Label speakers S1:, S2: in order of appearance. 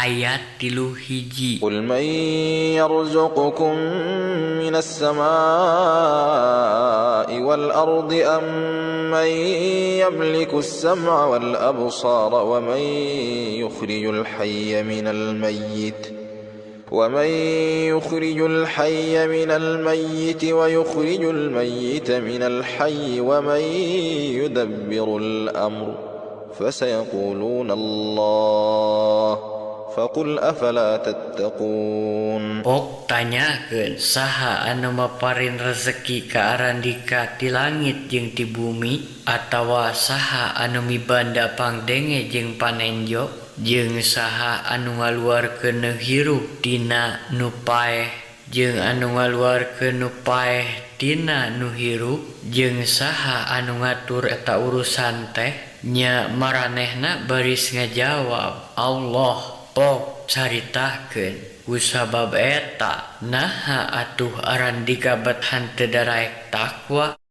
S1: ayat 31.
S2: قل من يرزقكم من السماء والأرض أمن يملك السمع والأبصار ومن يخرج الحي من الميت ويخرج الميت من الحي ومن يدبر الأمر فسيقولون الله فقل أفلا تتقون.
S1: Pok tanyakeun, saha anu maparin rezeki ka arandika ti langit jeung ti bumi, atawa saha anu mibanda pangdenge jeung panenjo, jeung saha anu ngaluarkeun nu hirup tina nu paeh jeung anu ngaluarkeun nu paeh tina nu hirup, jeung saha anu ngatur eta urusan teh? Nya maranehna baris ngajawab, Allah. Pok caritakeun, kusabab eta naha atuh arandika bet henteu daraek takwa?